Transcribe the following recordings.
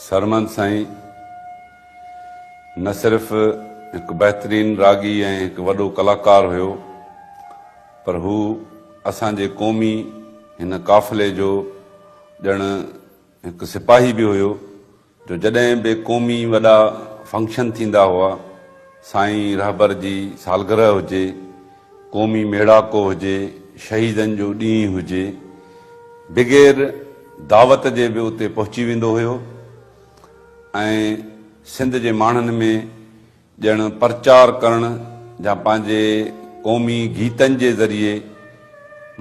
سرمند سائين نه صرف هڪ بهترين راڳي ۽ هڪ وڏو ڪلاڪار هيو پر هو اسان جي قومي هن قافلي جو ڄڻ هڪ سپاهي به هيو جو جڏهن به قومي وڏا فنڪشن ٿيندا هئا، سائين رهبر جي سالگرهه هجي، قومي ميڙاڪو هجي، شهيدن جو ڏينهن هجي، بغير دعوت جي به اتي پهچي ويندو هيو ۽ سنڌ جي ماڻهن ۾ ڄڻ پرچار ڪرڻ يا پنهنجي قومي گيتن جي ذريعي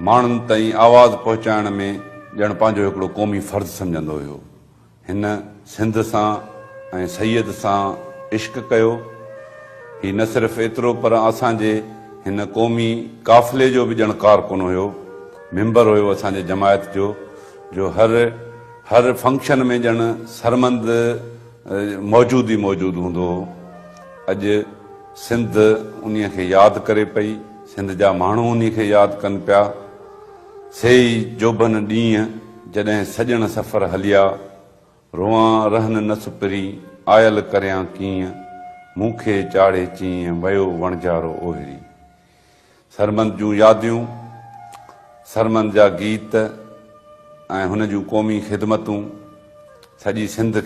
ماڻهن تائين آواز پهچائڻ ۾ ڄڻ پنهنجو هڪڙو قومي فرض سمجهندو هيو. هن سنڌ سان ۽ سيد سان عشق ڪيو. هي نه صرف ايترو پر اسان جي هن قومي قافلي جو به ڄڻ ڪارڪن هيو، ميمبر هيو اسان جي جماعت جو، جو هر هر فنڪشن ۾ ڄڻ سرمند موجود ئي موجود هوندو هو. اڄ سنڌ انهي کي ياد ڪري پئي، سنڌ جا ماڻهو انهي کي ياد ڪن پيا. سي ئي جوڀن ڏينهن، جڏهن سڄڻ سفر هليا، روئان رهن نه سپرين، آيل ڪريان ڪيئن، مون کي چاڙهي چيئن، ويو وڻجارو اوهري. سرمند جون ياديون، سرمند جا گيت ۽ هن جون قومي خدمتون سڄي سنڌ.